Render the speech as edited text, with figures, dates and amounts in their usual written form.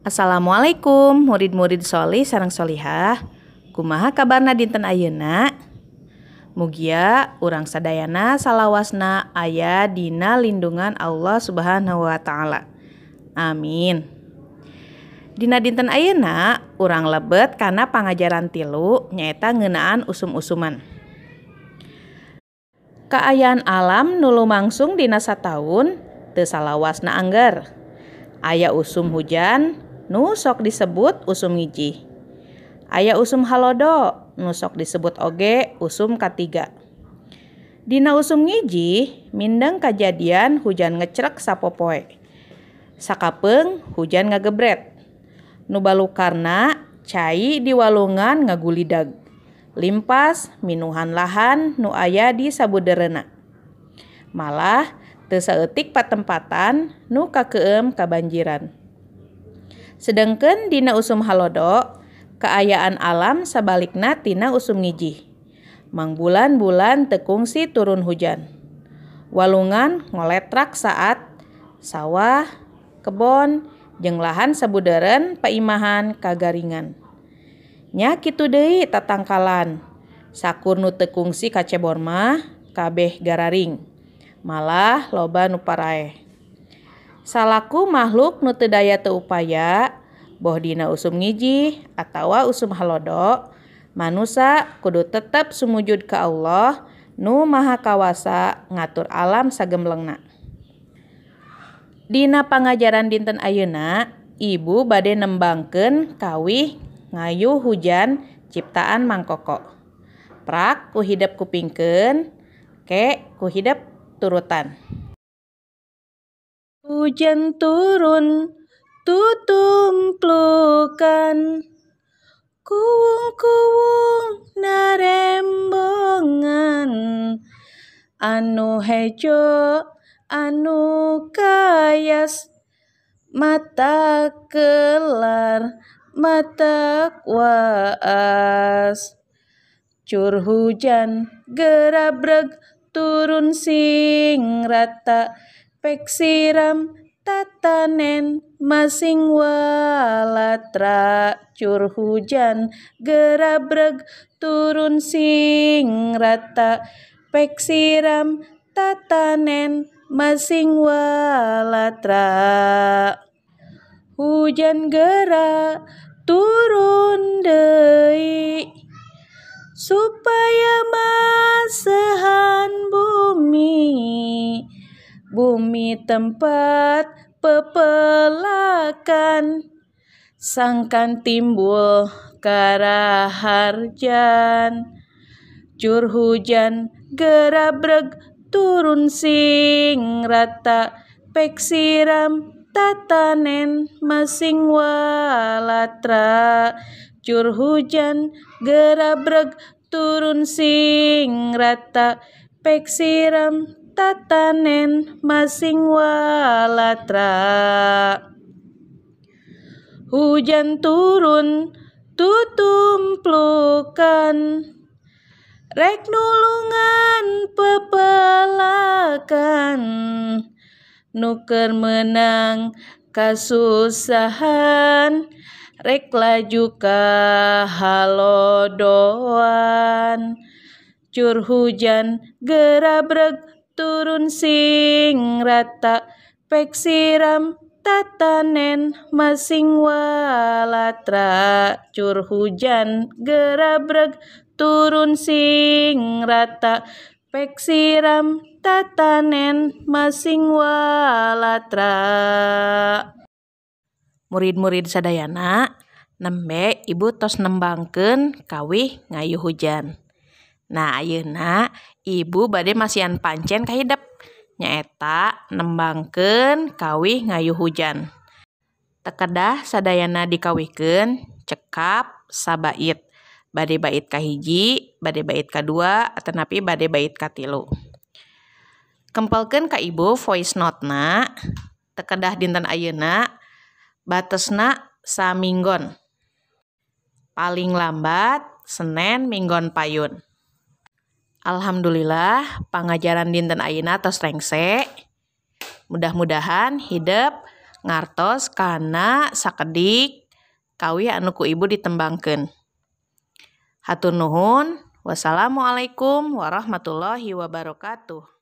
Assalamualaikum murid-murid solih sareng solihah. Kumaha kabarna dinten ayeuna? Mugia urang sadayana salawasna aya dina lindungan Allah Subhanahu wa taala. Amin. Dina dinten ayeuna urang lebet kana pangajaran tilu nyaeta ngeunaan usum-usuman. Kaayaan alam nu lumangsung dina sataun teu salawasna angger. Aya usum hujan nu sok disebut usum ngijih. Aya usum halodo nu sok disebut oge usum katiga. Dina usum ngijih mindeng kajadian hujan ngecrek sapopoe. Sakapeung hujan ngagebret. Nu balukarna cai di walungan ngagulidag. Limpas minuhan lahan nu aya di sabudereuna. Malah teu saeutik patempatan nu kakeum kabanjiran. Sedengkeun dina usum halodo, kaayaan alam sabalikna tina usum ngijih. Mangbulan-bulan teu kungsi turun hujan. Walungan ngoletrak saat sawah, kebon, jeung lahan sabudeureun paimahan kagaringan. Nya kitu deui tatangkalan. Sakur nu teu kungsi kacebor mah kabeh gararing. Malah loba nu paraeh. Salaku makhluk nu teu daya teu upaya, boh dina usum ngijih atawa usum halodo, manusa kudu tetep sumujud ka Allah nu Maha Kawasa ngatur alam sagemblengna. Dina pangajaran dinten ayeuna, ibu bade nembangkeun kawih ngayuh hujan ciptaan Mang Koko. Prak ku hidep kupingkeun, ke ku hidep turutan. Hujan turun tutumplukan, kuwung-kuwung narembongan, anu hejo anu kayas, mata kelar mata waas. Cur hujan gerabreg turun sing rata, pek siram tatanen masing walatra. Cur hujan gerabreg turun sing rata, pek siram tatanen masing walatra. Hujan gera turun deui supaya masehan bumi, bumi tempat pepelakan, sangkan timbul karaharjan. Cur hujan gerabreg turun sing rata, pek siram tatanen masing walatra. Cur hujan gerabreg turun sing rata, pek siram tatanen masing walatra. Hujan turun tutumplukan, rek nulungan pepelakan, nu keur meunang kasusahan, rek laju ka halodoan. Cur hujan gerabreg turun sing rata, pek siram tatanen masing walatra. Cur hujan gerabreg turun sing rata, pek siram tatanen masing walatra. Murid-murid sadayana, nembe ibu tos nembangkeun kawih ngayuh hujan. Nah ayeuna ibu bade masihan pancen ka hidep, nyaeta nembangkeun kawih ngayuh hujan. Teu kedah sadayana dikawihkeun cekap sabait. Bade bait kahiji, bade bait kadua, atanapi bade bait katilu. Kempelkeun ka ibu voice note-na, teu kedah dinten ayeuna, batesna saminggon. Paling lambat Senen minggon payun. Alhamdulillah pangajaran dinten ayeuna tos rengse. Mudah-mudahan hidep Ngartos kana sakedik kawih anu ku ibu ditembangkeun. Hatur nuhun. Wassalamualaikum warahmatullahi wabarakatuh.